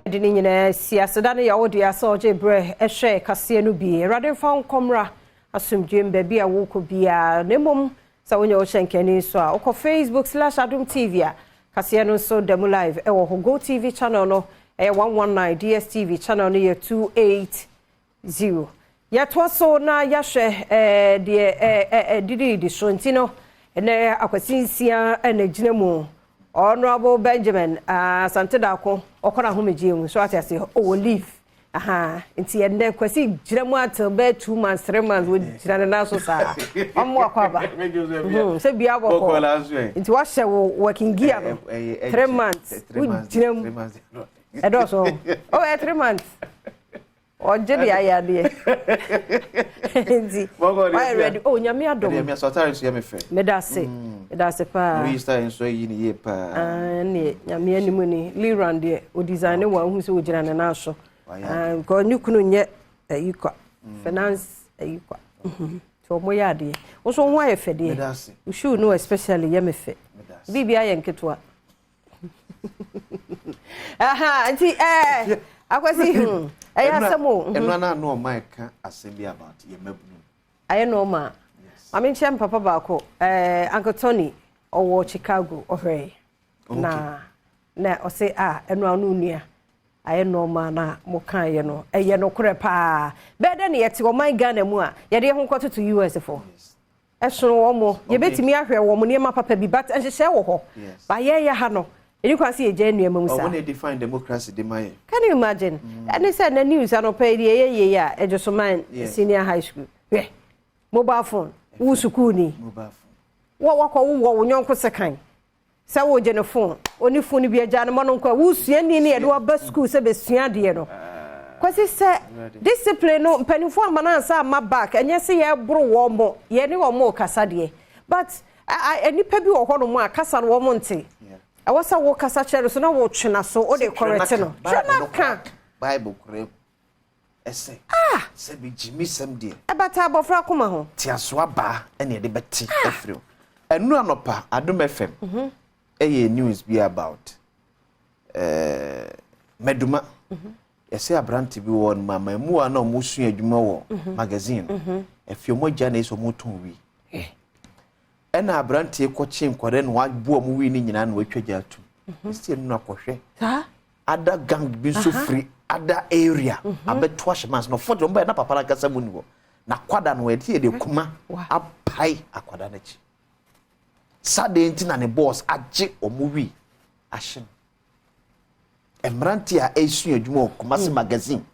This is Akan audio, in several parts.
De ne nyinaa si aseda no yɛ wo dea sɛ ɔgye berɛ hwɛ kaseɛ no bi. Awurade mfa wo nkɔmmra asomdwoeɛ mu baabi a worekɔ biara. Na mmom sɛ wonyɛ wo hyɛnkani nso a, wokɔ Facebook/Adom TV a, kaseɛ no nso da mu live ɛwɔ hɔ. GoTv channel no ɛyɛ 119, DSTV channel no yɛ 280. Yɛtoa so na yɛahwɛ deɛ ɛdididi so nti no, ɛnɛ Akwasi Nsia na gyina mu. Honorable Benjamin Asante Daako ɔkɔ n'ahomegye mu so ate ase ɔwɔ leave aha nti ɛnɛ Kwasi gyina mu until bɛɛ 2 months, 3 months wɔgyina ne nan so saa ɔmo akɔ aba sɛ bia bɔkɔ nti wahyɛ wo working gear no 3 months wogyina mu ɛdɔɔso ɔ ɛyɛ 3 months ɔgye de ayɛ adeɛ nti wayɛ ready. Oh, Nyame adom. Meda ase, meda ase paa. Ne Nyame anim ni liran deɛ o design ne wɔn ahu sɛ ogyina ne nan so because ne kunu nyɛ ayi kwa finance ayi kwa nti ɔmo yɛ adeɛ. Wo nso ho ayɛ fɛ deɛ, wo shoe no especially yɛ me fɛ. Biribi ayɛ nketewa aha nti Akwasi, ɛyɛ asɛm o. Ɛno ana na ɔma ɛka asɛm bi about yɛ mabunu. Ayɛ normal. Maame nkyɛn papa baako, Uncle Tony, ɔwɔ Chicago, ɔhwɛ na ɔsɛ a ɛno ano nua ayɛ normal na mo kan yɛ no ɛyɛ nokorɛ paa. Bɛɛ dɛ ne yɛte ɔman Ghana mu a yɛde yɛn ho kɔtoto US fo ɛsono wɔn mo yɛbɛtumi ahwɛ wɔn nneɛma papa bi, but nhyehyɛ wɔ hɔ ba yɛyɛ ha no ɛni kwan sɛ yɛgya nneɛma mu saa. Ɔmo na define democracy de ma yɛ. Can you imagine? Ɛne sɛ na news anɔpɛ yi deɛ ɛyɛ yie a Ɛdwosoman Senior High School, hwɛ mobile phone wo sukuu ni wɔ wakɔ wowɔ wo nyɔnko sekan sɛ wogye ne phone oni phone bi agya ne ma no nkɔ wosua ni ne yɛde waba sukuu sɛ bɛsua adeɛ no. Kwasi, sɛ discipline no mpanimfoɔ ama no ansa ama back, ɛnyɛ sɛ yɛboro wɔn mo yɛne wɔn mo kasa deɛ, but nnipa bi wɔ hɔnom a kasa no wɔn nte. Ɛwɔ sɛ wo kasa kyerɛ no so na wotwe na so wode correct no, twɛ na ka. Bible kora ɛsɛ sɛ bi gyimi sɛm deɛ. Ɛbata abɔfra koma ho. Te aso abaa ɛna yɛde bɛte afiri o. Ɛnu anɔpa Adom FM ɛyɛ news bi about Mɛduma. Yɛsɛ aberante bi wɔ no ma mmaamua na ɔmo sua adwuma wɔ magazine no ɛfi ɔmo agya na ɛsɛ ɔmo tɔn wi, ɛna aberanteɛ kɔkye nkwadaa na wabu ɔmo wi ne nyinaa na watwa gya atum. Ɛsi ɛnu akɔhwɛ other gang bi nso firi other area abɛto ahyɛ maa so na ɔfɔ deɛ ɔmo bɛyɛ na papa no ankasa mu ni hɔ na akwadaa no wɔyɛ yɛ de kuma apae akwadaa n'akyi sadeɛ nti na ne boss agye ɔmo wi ahyɛ no. Mmeranteɛ a ɛresua adwuma wɔ Kumasi magazine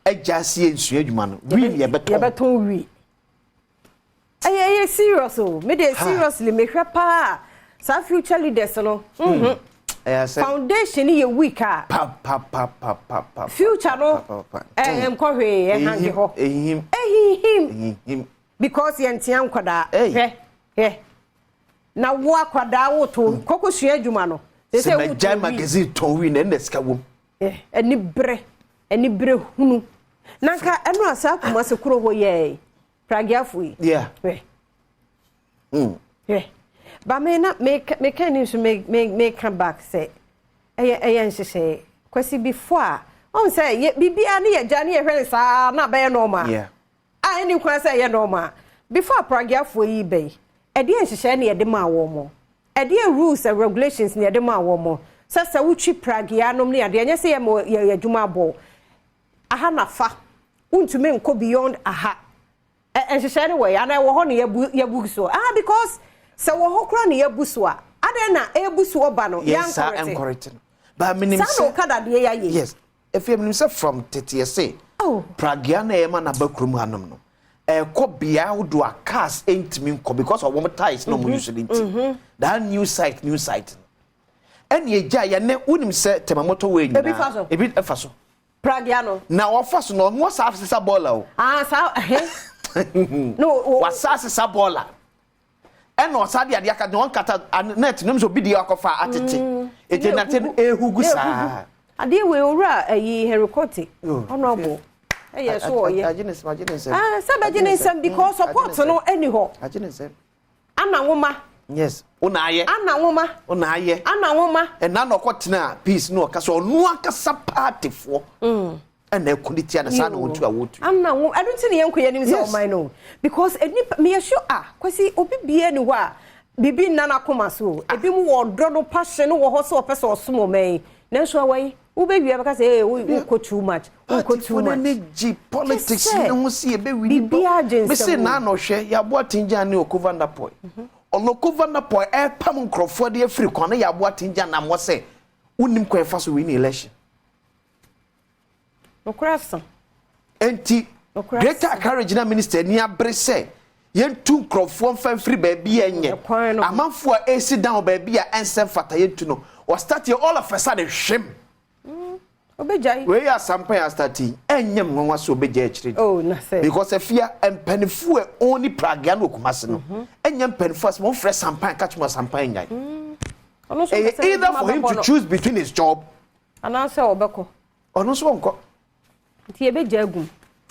agya ase nsua adwuma no wi ne yɛbɛtɔn. Yɛbɛtɔn wi. Ɛyɛ serious o. Me de, seriously, mehwɛ paa saa future leaders no Ɛyɛ sɛ foundation yɛ weak a pa pa pa pa pa pa future no ɛɛ nkɔ hwee, ɛhange hɔ. Ehihim. Ehihim. Ehihim. Because yɛntea nkwadaa. Hey. Hwɛ hwɛ na wo akwadaa woto kɔkɔ sua adwuma no. Sɛ magyae magazine tɔn wi na ɛna sika wom. Ɛni berɛ ɛni berɛ hunu na nka ɛno a saa Kumase kuro hɔ yɛ pragiafo yi. Hwɛ. Hwɛ ba me na meka meka ni nso me me meka back sɛ ɛyɛ nhyehyɛe. Kwasi, before a ɔn sɛ yɛ biribiara ne yɛ gya ne yɛhwɛ ne saa na abɛyɛ normal a ɛni kwan sɛ ɛyɛ normal. Before apragiafoɔ yi bɛyi, ɛdeɛ nhyehyɛe ne yɛde maa wɔn mo, ɛdeɛ rules and regulations ne yɛde maa wɔn mo sɛ wotwi pragea nom ne adeɛ, ɛnyɛ sɛ yɛ mo yɛ adwuma abɔ aha na fa wontumi nkɔ beyond aha. Ɛ nhyehyɛe no wɔ yɛ anaa ɛwɔ hɔ na yɛbu so ah? Because sɛ wɔ hɔ koraa na yɛbu so a, adeɛ na ebu so ɔba no. Yes, saa. Yɛn nkɔrɛte no ba menim saa na sɛ ɔka dadeɛ yɛ ayɛ. Yes, efi menim sɛ from tete yɛse Oh. pragea na ɛyɛ ma n'aba kurom hanom no ɛkɔ bea ahodoɔ a cars ntumi nkɔ because of wɔn tyres na wɔn use ne nti that new site no ɛna egya yɛn wonim sɛ Tema motorway nyinaa Ebi fa so. Ebi ɛfa so. Pragea no. Na wɔfa so na ɔno saa sisa bɔɔla o. Ah, saa ɛhɛn no o. Wasa sisa bɔɔla ɛna ɔsa de adeɛ aka na ɔnkata net no sɛ obi deɛ akɔfa atete eti nate no ehugu saa. Adeɛ wei owura ɛyi Henry Kote Yo. Honourable ɛyɛ so ɔyɛ. Agye ne nsɛm, agye ne nsɛm. Ah, sɛ bɛgye ne nsɛm because support no ɛni hɔ. Agye ne nsɛm. Ana nwoma. Yes, wo na ayɛ. Ana nwoma. Wo na ayɛ. Ana nwoma. Ɛna na ɔkɔtena Peace na ɔka sɛ ɔno ankasa partyfoɔ ɛna ɛko de tia no saa na wɔtu a wɔtu. Ana wo ɛno nti ne yɛnkɔ yɛnim sɛ ɔman no, because nipa meyɛ sure a, Kwasi, obi bie ni hɔ a biribi nna n'akoma so o. Ebi mu wɔ ɔdɔ no, passion no wɔ hɔ sɛ ɔpɛ sɛ ɔsom ɔman yi, nanso awa yi wobɛwie bɛka sɛ ee, wokɔ too much, wokɔ too Partyfoɔ much. no gye politics Kyɛ sɛ ne ho si yɛbɛwi. Biribiara gye nsɛm Mese o. naa na ɔhwɛ yɛaboa Tingyan ne Oko Vanderpuye. Ɔno Oko Vanderpuye ɛpam nkurɔfoɔ de afiri kwan ne yɛaboa Tingyan nam hɔ sɛ wonim kwan fa so win election. Nokora sa. Enti Nokora Greater sa. Accra Regional Minister ni abere sɛ yɛntu nkurɔfoɔ mfa mfiri baabi a ɛnyɛ Ɛkwan no. Amanfoɔ a ɛsi down baabi a ɛnsɛ mfata, yɛntu no. Ɔstart yɛ, all of a sudden, hwem. Obɛgyae. Wei yɛ asampa yɛ astart yi, ɛnyɛ nwanwa sɛ obɛgya akyire di Oh, na sɛ because afia mpanimfoɔ a ɔni pragea no wɔ Kumase no, ɛnyɛ mpanimfoɔ a sɛ wɔmfrɛ Sampan ka kyerɛ mu a Sampan nyae. Ɔno nso Ɛyɛ pɛ sɛ either n'adwuma for him bɛbɔ to no. choose between his job. Anaasɛ ɔbɛkɔ. Ɔno nso ɔnkɔ. Nti yɛbɛgya agum,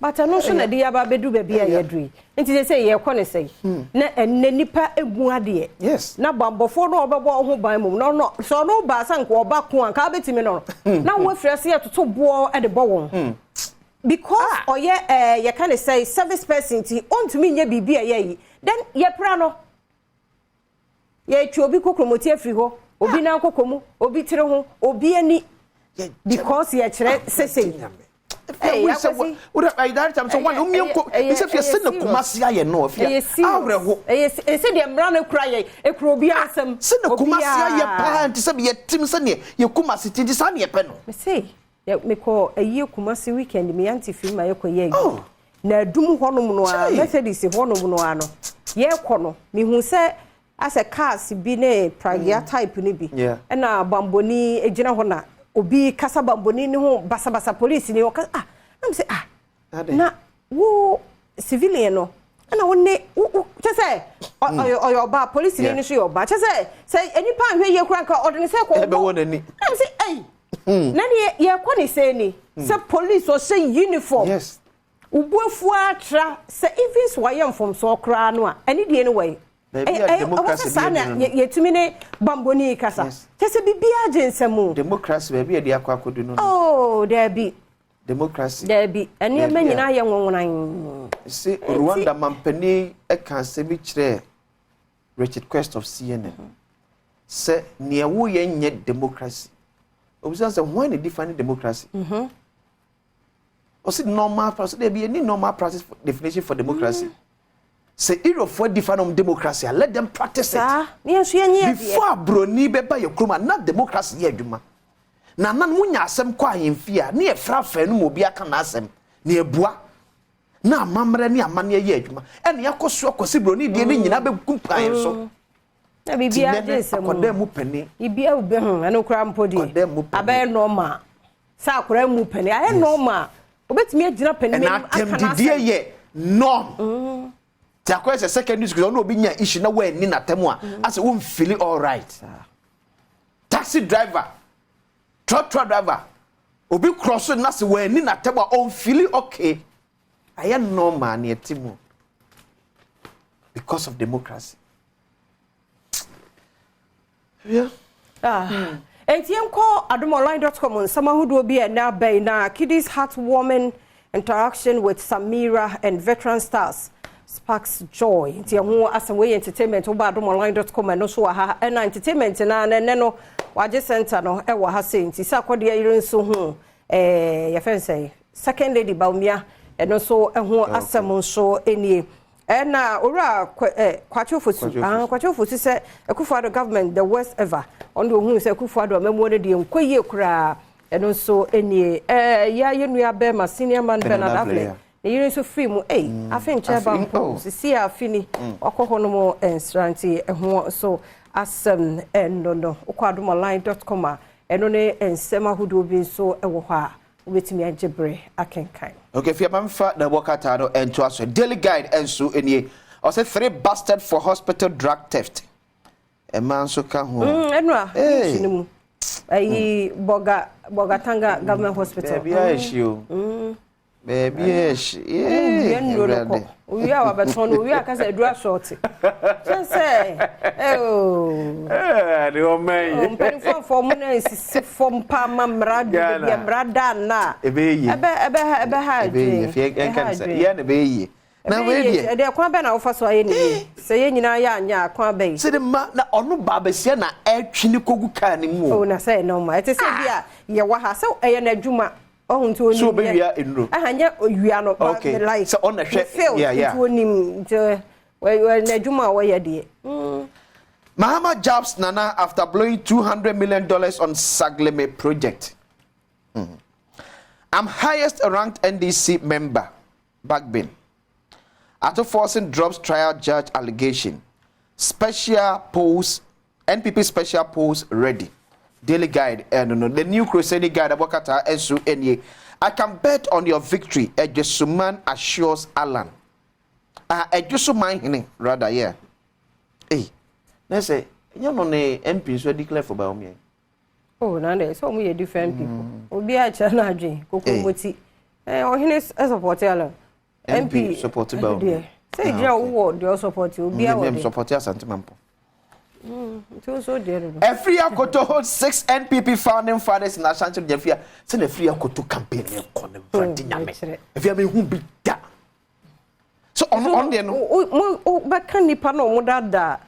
but ɛno nso na de yɛaba abɛduru baabi a yɛduru yi. Nti sɛ yɛkɔ ne sɛi na ɛnɛ nipa egu adeɛ na bambɔfoɔ no a ɔbɛbɔ wo ho ban mom na ɔno sɛ ɔno ba sɛ nka ɔba ko a, nka wobɛtumi no na woafiri ase yɛtoto boɔ de bɔ wɔn because ɔyɛ yɛka ne sɛ service person, nti ɔntumi nyɛ biribi a ɛyɛ yi. Then yɛpra no, yɛtwi obi kokromoti afiri hɔ, obi nan koko mu, obi tiri ho, obi ani, because yɛkyerɛ sesei. Hey, Akwasi. Sɛ Ɛyɛ na Kumasi ayɛ no ɛyɛ afia serious. Awerɛho. Ɛyɛ ɛsɛ deɛ mmara no kura yɛ ekura obi asɛm. Sɛ na Kumasi ayɛ paa, nti sɛ yɛtim sɛneɛ yɛ Kumasi ti, nti saa ne yɛpɛ no. Mese mekɔ ayie Kumasi weekend, me aunty firi ma yɛkɔ yɛ ayi Oh. na adum hɔnom no a Kyei. Methodist hɔnom no a no yɛkɔ no, mehu sɛ asɛ cars bi ne pragea type no bi ɛna bamboni gyina hɔ na obi kasa bamboni ne ho basabasa, police ni ɔka ah, na mesɛ ah. Ade. Na wo civilian no ɛna wo ne wo kyɛ sɛ ɔyɛ ɔbaa, police ni no nso yɛ ɔbaa, kyɛ sɛ nipa ahwɛ yie kora nka ɔde ne sɛ kɔ Ɛbɛwɔ n'ani. Na mesɛ ɛyi, na ne yɛkɔ ne sɛ ni sɛ police ɔhyɛ uniform wobu afu atra sɛ even sɛ wayɛ mfomsoɔ koraa no a, ɛne deɛ no wɔyɛ Baabi a democracy ɛwɔ sɛ saa bi na aduru no. yɛtumi ne bamboni kasa. Kyɛ sɛ biribiara gye nsɛm o. Democracy, baabi a yɛde akɔ akɔdu no. Oh, daabi. Democracy. Daabi, nneɛma Baabi a- nyinaa yɛ nwonwonan. Sɛ Rwanda mampanin ka asɛm bi kyerɛ Richard Quest of CNN sɛ nea woyɛ nyɛ democracy. Obisa sɛ hwan na define democracy? Ɔsi normal practice de bi any normal practice for, definition for democracy. Sɛ Europefoɔ define wɔn democracy a, let them practice it. Saa ne yɛn nso yɛnyɛ deɛ. Before aburoni bɛba yɛ kurom a, na democracy yɛ adwuma na nan mo nya asɛm kɔ ahemfie a, ne yɛ frafra no ma obi aka n'asɛm na ebua na amammerɛ ne amanneɛ yɛ adwuma. Ɛna yɛakɔ so akɔsi buroni deɛ ne nyinaa bɛgu pan so. Na biribiara gye nsɛm Akɔda mu panin. Biribiara wobɛ ho, ɛno koraa mpo deɛ Akɔda mu panin. abɛyɛ normal sɛ akwaraa mu panin ayɛ normal, obɛtumi agyina panin Ɛna anim aka atɛmdidie n'asɛm. Yɛ norm ti akɔyɛ sɛ secondary school ɔno obi nya issue na wɔanni n'atɛm a, asɛ wɔmfeel all right. Taxi driver, trɔtrɔ driver, obi korɔ so na sɛ wɔanni n'atɛm a, ɔmfeel okay. Ayɛ normal ne ɛte mu because of democracy. Yeah. Ah. Enti yɛnkɔ adomonline.com nsɛm ahodoɔ bi a ɛnɛ abɛn na KiDi's heartwarming interaction with Samira and veteran stars sparks joy. Nti ɛho asɛm wei yɛ entertainment. Woba adomonline.com, ɛno nso wɔ ha. Ɛna entertainment na ɛnɛ no wagye center no ɛwɔ ha sei. Nti sɛ akɔdeɛ yere nso ho yɛfɛ no sɛ Second Lady Bawumia, ɛno nso ɛho asɛm nso nie. Ɛna owura Kwakye Ofosu. Kwakye Ah, Ofosu. Kwakye Ofosu sɛ Akufo-Addo government the worst ever. Ɔno de ohun sɛ Akufo-Addo amammuo no deɛ nkɔ yie koraa. Ɛno nso nie. Yɛ yɛ nua bɛrima, senior man Bernard Bernard Avle, Avle ne yere nso firi mu. Ei, afe nkyɛn ba Afe- mpo. Oh. Sisi a afe ni wakɔ hɔ nom nsra. Nti ɛho nso asɛm ɛno no wokɔ adomonline.com a, ɛno ne nsɛm ahodoɔ bi nso ɛwɔ hɔ a wobɛtumi agye bere akenkan. Okay, fia mamfa na ɛbɔ krataa no ɛnto aso. Daily Guide ɛnso nie. Ɔsɛ three busted for hospital drug theft. Ɛma nso ka ho. Ɛno a Hey. nsu no mu ayi Bɔga Bɔgatanga Government Hospital. Baabi a ɛhyi o. Baabi yɛ hye. Owie nnuro no kɔ. Owie a wabɛtɔn no, owie a kasa aduru asɔɔte. Kyɛ sɛ, ɛɛ de ɔma yi. Mpanimfoɔ mfa ɔmo na nsisi fam pa ma mmara du baabi a mmara da nna a. Ɛbɛyɛ yie. Ɛbɛ ɛbɛ ɛbɛ ha adwene. Ɛbɛyɛ yie. Fie ɛnka ne sɛ yɛ na ɛbɛyɛ yie. Na wei deɛ. Ɛdeɛ kwan bɛn na wofa so ayɛ ne yie? Sɛ yɛn nyinaa yɛ anyɛ a, kwan bɛn? Sɛ de ma na ɔno ba abasia na ɛtwe ne kogu kaa ne mu o. O na sɛ ɛnɔ ma ɛte sɛ bi a yɛwɔ ha sɛ ɛyɛ n'adwuma. Ɔho nti onim. So obewia nnuro. Ɛha nyɛ owia no. Okay. Like sɛ ɔna hwɛ. Field nti onim nti n'adwuma a wɔyɛ deɛ. Mahama jabs Nana after blowing $200 million on Saglemi project. I'm highest ranked NDC member, Bagbin. Ato Forson drops trial judge allegation. Special polls, NPP special polls ready. Daily Guide, no, the New Crusading Guide, Abokata, Ensu, Enye. I can bet on your victory, Ejesuman assures Alan. Ejesuman, hene, rather, yeah. Hey, let's say, you know, the MP so declare for Bawumia. Oh, na de, so we different people. Obi a kyerɛ na adwen, kokomoti. Eh, ɔhene support Alan. MP support Bawumia. Sɛ gyina wo wɔ deɛ ɔsupport obi a wɔ de. Support Asante Mampo. Nti o so deɛ no. Afriyie Akoto holds six NPP founding fathers in Ashanti region. Afriyie, sɛ na Afriyie Akoto campaign ne kɔ ne vradi nyame. Afriyie me hu bi da. So ɔno deɛ no. O bɛka nipa na ɔmo dada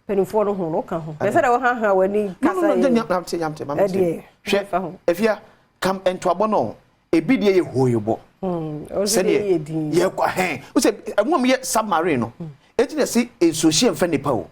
mpanimfoɔ no ho no ka ho. Bɛsɛ dɛ wɔhaha w'ani kasa yi. No, no, no, nyamte, nyamte, mame te. Hwɛ, Efia, kam ntoabɔ no, ebi deɛ yɛ hooyobɔ. Sɛdeɛ yɛkɔ hɛn. Wo sɛ ɛmo a meyɛ submarine no, eti na sɛ nsuohyɛ mfa nipa o.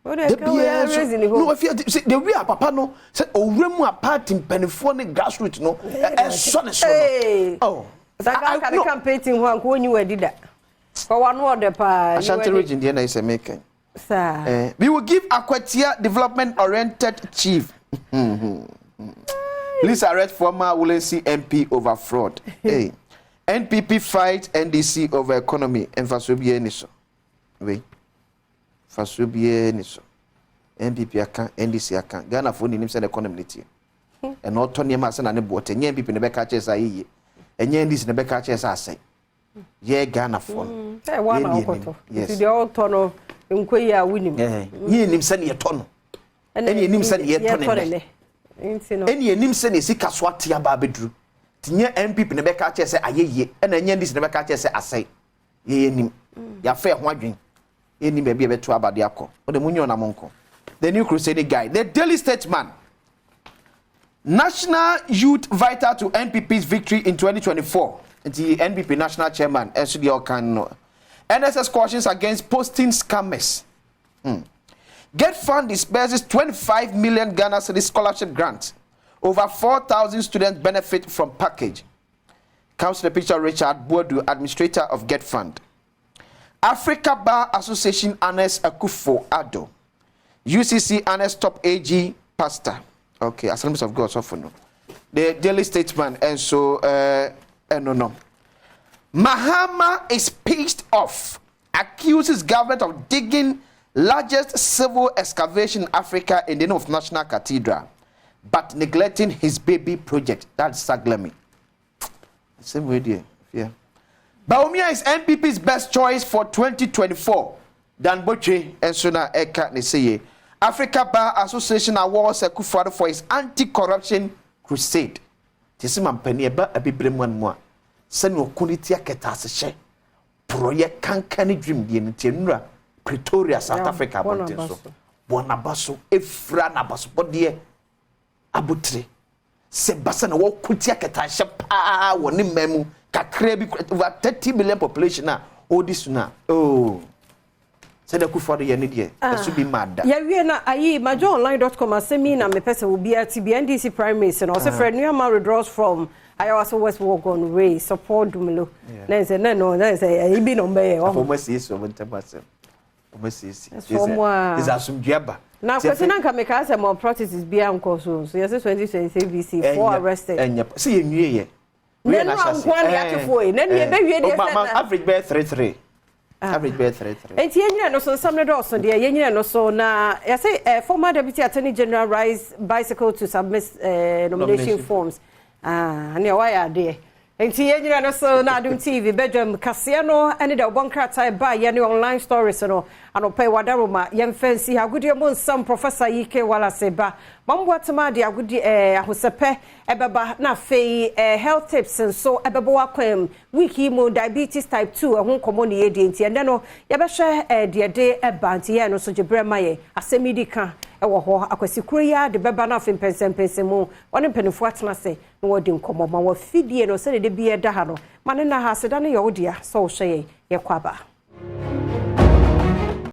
De biara nso no afia sɛ de wi a papa no sɛ owura mu a party mpanimfoɔ ne grassroots no ɛsɔ ne so no. Oh. Saka ka ne campaign team ho anko onyi wadi da. Kɔ wa no ɔde paa. Ashanti region deɛ na ɛsɛ meka. Saa. We will give Akwatia development oriented chief. Please arrest former Wulensi MP over fraud. Hey. NPP fight NDC over economy. Mfaso biara ni so. Wei. Mfaso biara ni so. NPP aka, NDC aka. Ghana fo nim sɛ economy ne tie. Ɛna ɔtɔ nneɛma sɛ na ne boɔ te. Nyɛ NPP ne bɛka kyerɛ sɛ ayɛ yie. Ɛnyɛ NDC ne bɛka kyerɛ sɛ asɛe. Yɛ Ghana fo no. Ɛ wa na ɔkɔtɔ. Nti deɛ ɔtɔ no nkɔ yi a wonim. Yɛ nim sɛ ne yɛtɔ no. Ɛne yɛnim sɛ ne yɛtɔ ne nnɛ. Ɛne yɛnim sɛ ne sika so ate aba abɛduru. Nti nyɛ NPP ne bɛka kyerɛ sɛ ayɛ yie. Ɛna nyɛ NDC ne bɛka kyerɛ sɛ asɛe. Yɛ yɛnim. Yɛafa ɛho adwen. Yɛnim baabi a yɛbɛto aba de akɔ. Wode mo nyɛ ɔnam nkɔ. The New Crusading Guide. The Daily Statesman. National Youth vital to NPP's victory in 2024. The NPP National Chairman, Esudi Okan. NSS cautions against posting scammers. GETFund disburses 25 million Ghana cedis scholarship grant. Over 4,000 students benefit from package. Comes to the picture Richard Boadu, administrator of GETFund. Africa Bar Association honors Akufo Addo. UCC honors top AG pastor. Okay, Assemblies of God, so for no. The Daily Statesman, and so, no. Mahama is pissed off. Accuses government of digging largest civil excavation in Africa in the name of National Cathedral, but neglecting his baby project. That's Saglemi. Same way there. Yeah. Bawumia is NPP's best choice for 2024. Dan Botwe and Suna Eka Neseye. Africa Bar Association awards Akufo-Addo for his anti-corruption crusade. Tisi mampani eba abibre mu anmu a sɛne ɔko ne ti akɛta ase proyɛ kankan ne dream deɛ no nti Pretoria, South Africa abɔnten so bɔ n'aba so efura n'aba so bɔdeɛ abotire sɛ basa na wɔko ti akɛta ahyɛ paa wɔ ne mman mu kakra bi over 30 million population a ɔdi so na oh sɛdeɛ Akufo-Addo yɛ ne deɛ ɛso bi ma da. Yɛwie na ayi majoonline.com asɛm yi na mepɛ sɛ obiara ti bi NDC primaries no ɔsɛ Fred Nuamah withdraws from Ayawaso West Wuogon race, support Dumelo. Na sɛ na no na sɛ ayi bi na ɔmbɛyɛ ɔho. Afɔ mo asiesie ɔmo ntɛm asɛm. Ɔmo asiesie. Ɛsɛ ɛsɛ asomdua ba. Na kwasi na nka meka sɛ malpractices bi ankɔ so yɛsɛ 2023 VC 4 arrested. Ɛnyɛ sɛ yɛnwie yɛ. Nanu ankoa ne akefoɔ yi. Nanu yɛbɛwie deɛ sɛ average bɛyɛ 3-3. Average bɛyɛ 3-3. Enti yɛnyina no so nsɛm no dɔɔso deɛ yɛnyina no so na yɛsɛ former deputy attorney general rides bicycle to submit nomination forms. Ah, ne wayɛ adeɛ. Nti yɛn nyina no so na Adom TV badwam kaseɛ no ne deɛ wɔbɔ nkrataa baeɛ ne online stories no anɔpa yi wadaroma yɛmfa nsi ha. Agodie mu nsɛm Professor Ike Wallace ba Mamboa tema de agodie ahosɛpɛ ɛbɛba na afei health tips nso ɛbɛbɔ wakwan mu. Week yi mu diabetes type 2 ɛho nkɔmmɔ ne yɛdi, nti ɛnɛ no yɛbɛhwɛ deɛ de ɛba, nti yɛn no so gye berɛ ma yɛn asɛm yi di ka ɛwɔ hɔ. Akwasi kuro yi ara de bɛba no afei mpɛnsɛmpɛnsɛm mu wɔne mpanimfoɔ atena ase na wɔdi nkɔmmɔ ma wɔafidie no sɛdeɛ de bi ɛda ha no ma ne na ha. Aseda no yɛ wo dea sɛ wohwɛ yɛn. Yɛkɔ aba.